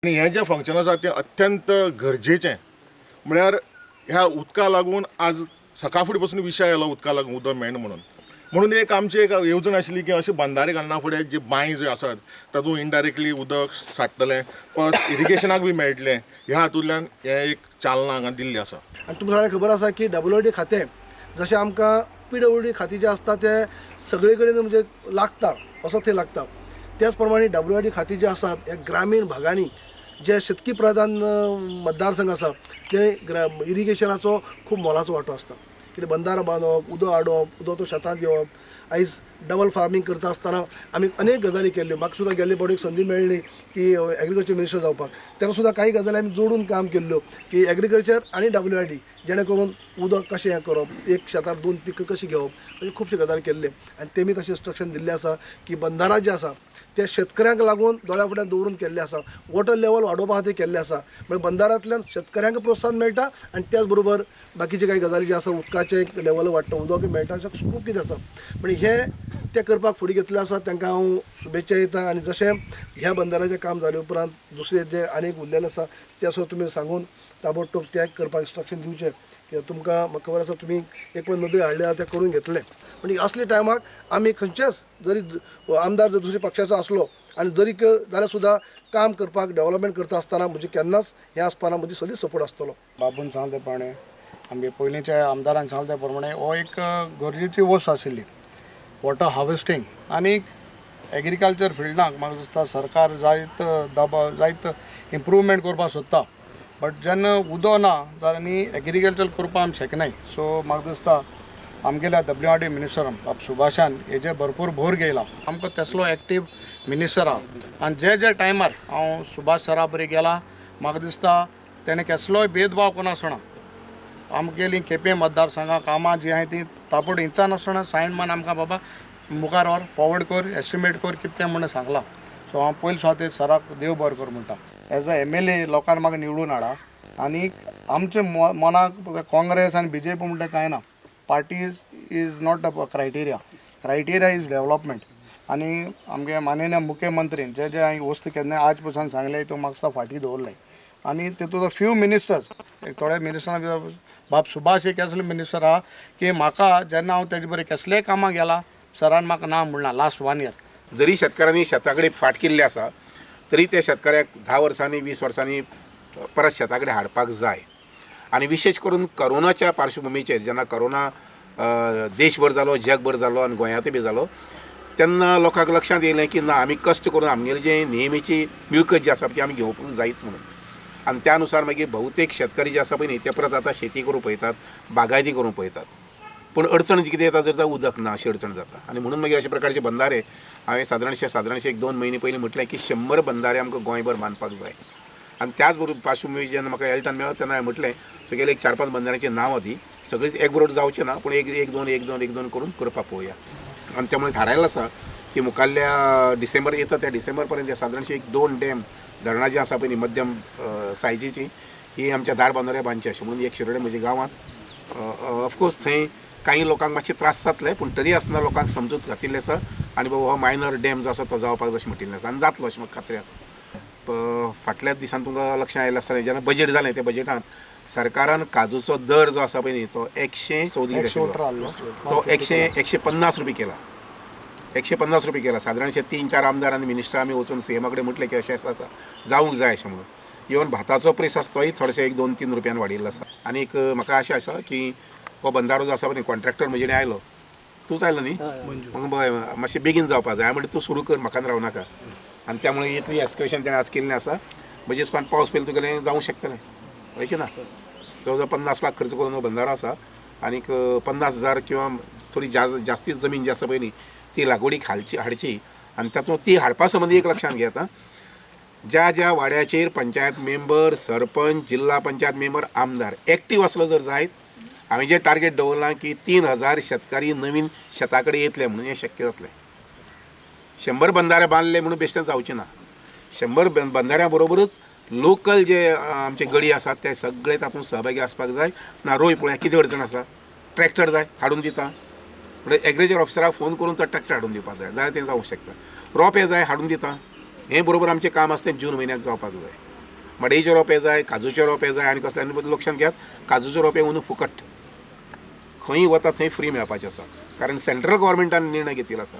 आनी हें जें फंक्शन आसा तें अत्यंत गरजेचें, म्हळ्यार ह्या उदका लागून आज सकाळ फुडें पसून विशय आयलो उदका लागून उदक मेळना म्हणून. म्हणून एक आमची एक येवजण आशिल्ली की अशें बंधारे घालना फुडें जे बांय जे आसात तातूंत इनडायरेक्टली उदक साठतलें, प्लस इरिगेशनाक बी मेळटलें. ह्या हातूंतल्यान हें एक चालना हांगा दिल्ली आसा. आनी तुमकां सगळ्यांक खबर आसा की डब्ल्यू खातें जशें आमकां पीडब्ल्यूडी खातें जें आसता तें सगळे कडेन म्हणजे लागता असो थंय लागता, त्याच प्रमाणे डब्ल्यू खातें जें आसात हे ग्रामीण भागांनी जे शेतकी प्रधान मतदारसंघ आसा ते इरिगेशनाचो खूब मोलाचो वांटो आसता. कितें बंधारा बांदप, उदक हाडप, उदक तो शेतांत घेवप. आयज डबल फार्मींग करता आसतना आमी अनेक गजाली केल्ल्यो. म्हाका सुद्दां गेल्ले फावटी एक संदी मेळ्ळी की एग्रीकल्चर मिनिस्टर जावपाक, तेन्ना सुद्दां कांय गजाली आमी जोडून काम केल्ल्यो की एग्रीकल्चर आनी डब्ल्यू I D जेणे करून उदक कशें हें करप, एक शेतार 2 पिकां कशीं घेवप, अशें खुबश्यो गजाली केल्ल्यो. आनी तेमी तशें इंस्ट्रक्शन दिल्लें आसा की बंधारा जे आसा ते शेतकऱ्यांक लागून दोळ्या फुड्यान दवरून केल्ले आसा, वॉटर लेवल वाडोवपा खातीर केल्ले आसा. म्हणजे बंधारांतल्यान शेतकऱ्यांक प्रोत्साहन मेळटा आनी त्याच बरोबर बाकीचे कांय गजाली जे आसा उदकाचें लेवल वाडटा, उदक मेळटा, अशें खूब कितें आसा. म्हणजे हें तें करपाक फुडें घेतलें आसा, तांकां हांव शुभेच्छा दिता. आनी जशें ह्या बंधाराचें काम जाले उपरांत दुसरें जें आनीक उरलेलें आसा तें सुद्दां तुमी सांगून ताबडतोब तें करपाक इंस्ट्रक्शन दिवचें. कित्याक तुमकां म्हाका खबर आसा तुमी एक पळय नदरी हाडल्या तें करून घेतलें. म्हणजे असल्या टायमाक आमी खंयच्याच जरी आमदार जर दुसऱ्या पक्षाचो आसलो आनी जरी जाल्यार सुद्दां काम करपाक डेवलपमेंट करता आसतना म्हजे केन्नाच हें आसपाना, म्हजी सदींच सपोर्ट आसतलो. बाबून सांगले ते प्रमाणे, आमगे पयलींच्या आमदारान सांगले ते प्रमाणे हो एक गरजेची वस्त आशिल्ली वॉटर हार्वेस्टींग. आनी एग्रीकल्चर फिल्डाक म्हाका दिसता सरकार जायत दबाव जायत इम्प्रूवमेंट करपाक सोदता, बट जेन्ना उदक ना जाल्यार आनी एग्रीकल्चर करपाक आमी शकनाय. सो म्हाका दिसता आमगेल्या डब्ल्यू आर डी मिनिस्टरान बाब सुभाषान हेजे भरपूर भोर घेयला. आमकां तसलो एक्टीव मिनिस्टर आहा आनी जे जे टायमार हांव सुभाष सरा बरी गेला म्हाका दिसता तेणें केसलोय भेदभाव करनासतना आमगेली केपें मतदारसंघा कामां जीं आहाय तीं ताबड इंचानासतना सायन मान आमकां बाबा मुखार व्हर, फॉवर्ड कर, एस्टिमेट कर कितें तें म्हणून सांगलां. सो हांव पयले सुवातेर सराक देव बरें कर म्हणटा. एज अ MLA लोकांनी म्हाका निवडून हाडा आनी आमच्या मनाक काँग्रेस आनी बीजेपी म्हणटा कांय ना. Parties is not a criteria, criteria is development. आनी आमगे माननीय मुख्यमंत्रीन जे जे हांवें वस्तू केन्ना आज पसून सांगले त्यो म्हाका फाटीं दवरले. आनी तितूंत फ्यू मिनिस्टर्स, थोडे मिनिस्टरां बाब सुभाष एक असले मिनिस्टर आहा की म्हाका जेन्ना हांव तेजे बरें कसलेय कामाक गेला सरान म्हाका ना म्हणलां लास्ट 1 इयर. जरी शेतकारांनी शेता कडेन फाट केल्ली आसा तरी त्या शेतकऱ्याक 10 वर्सांनी 20 वर्सांनी परत शेता कडेन हाडपाक जाय. आनी विशेश करून करोनाच्या पार्श्वभुमीचेर जेन्ना करोना देशभर जालो, जगभर जालो आनी गोंयांतय बी जालो, तेन्ना लोकांक लक्षांत येयलें की ना आमी कश्ट करून आमगेली जी नेहमीची मिळकत जी आसा ती आमी घेवपाक जायच म्हणून. आनी त्या अनुसार मागीर बहुतेक शेतकरी जे आसा पळय न्ही ते परत आतां शेती करूंक पळयतात, बागायती करूंक पळयतात. पूण अडचण जी कितें येता जर उदक ना अशी अडचण जाता. आनी म्हणून मागीर अशे प्रकारचे बंधारे हांवें सादारणशे 1-2 म्हयने पयलीं म्हटलें की 100 बंधारे आमकां गोंयभर बांदपाक जाय. आनी त्याच बरोबर पार्श्वभूमी जेन्ना म्हाका एल्टन मेळ्ळो तेन्ना हांवें म्हटलें तुगेले एक 4-5 बंधाऱ्यांची नांवां दी, सगळींच एक बरोबर जावचें ना पूण 1, 2, 1, 2, 1, 2 करून करपाक पळोवया. आनी त्यामुळे थारायलें आसा की मुखाल्ल्या डिसेंबर येता त्या डिसेंबर पर्यंत सादारणशे 1-2 डॅम धरणां जीं आसा पळय न्ही मध्यम सायजीची ही आमच्या धारबांदोड्या बांदची अशें म्हणून एक शिरोडे म्हज्या गांवांत ऑफकोर्स थंय काही लोकांक मातशे त्रास जातले पूण तरी आसतना लोकांक समजूत घातिल्लें आसा आनी बाबा हो मायनर डॅम जो आसा तो जावपाक जाय अशें म्हटिल्लें आसा आनी जातलो अशें म्हाका खात्री आसा. फाटल्याच दिसान तुमकां लक्षांत आयलें आसतलें जेन्ना बजेट जालें त्या बजेटान सरकारान काजूचो दर जो आसा पळय न्ही तो 114 तो 150 रुपये केला, 150 रुपये केला. सादारणशे 3-4 आमदार आनी मिनिस्टर आमी वचून सीएमा कडेन म्हटलें की अशें आसा जावंक जाय अशें म्हणून. इवन भाताचो प्रेस आसा तोय थोडेशे 1-2-3 रुपयान वाडिल्लो आसा. आनी एक म्हाका अशें आसा की हो बंधारो जो आसा पळय कॉन्ट्रॅक्टर म्हजे कडेन आयलो, तूंच आयलो न्ही, मग मातशें बेगीन जावपाक जाय म्हणटा तूं सुरू कर म्हाका रावनाका. आनी त्यामुळे इतली एस्केशन तेणें आज केल्लें आसा. म्हजे हिसपान पावस पयलीं तुगेलें जावंक शकतलें, हय की ना. जवळ जवळ 50 लाख खर्च करून हो बंधारो आसा आनीक 50,000 किंवा थोडी जास्तीच जमीन जी आसा पळय न्ही ती लागवडीक हाडची. आनी तातूंत ती हाडपा संबंदी एक लक्षांत घेता, ज्या ज्या वाड्याचेर पंचायत मेंबर, सरपंच, जिल्हा पंचायत मेंबर, आमदार एक्टीव आसलो जर जायत, हांवें जें टार्गेट दवरलां की 3,000 शेतकारी नवीन शेता कडेन येतले म्हणून हें शक्य जातलें. 100 बंधारे बांदले म्हणून बेश्टें जावचें ना. 100 बंधाऱ्यां बरोबरूच लोकल जे आमचे गडी आसात ते सगळे तातूंत सहभागी आसपाक जाय. ना रोय पळोवया कितें अडचण आसा, ट्रॅक्टर जाय हाडून दिता, म्हणजे एग्रीकल्चर ऑफिसराक फोन करून तो ट्रॅक्टर हाडून दिवपाक जाय जाल्यार तें जावंक शकता. रोंपे जाय हाडून दिता. हें बरोबर आमचें काम आसा तें जून म्हयन्याक जावपाक जाय. मडईचे रोंपे जाय, काजूचे रोंपे जाय आनी कसले, आनी लक्षांत घेयात काजूचे रोंपे अंदू फुकट खंय वता थंय फ्री मेळपाचें आसा, कारण सेंट्रल गव्हर्मेंटान निर्णय घेतिल्लो आसा.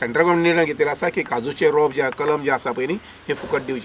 सेंट्रल गव्हर्मेंट निर्णय घेतिल्लो आसा की काजूचे रोप जे कलम जे आसा पळय न्ही हे फुकट दिवचे.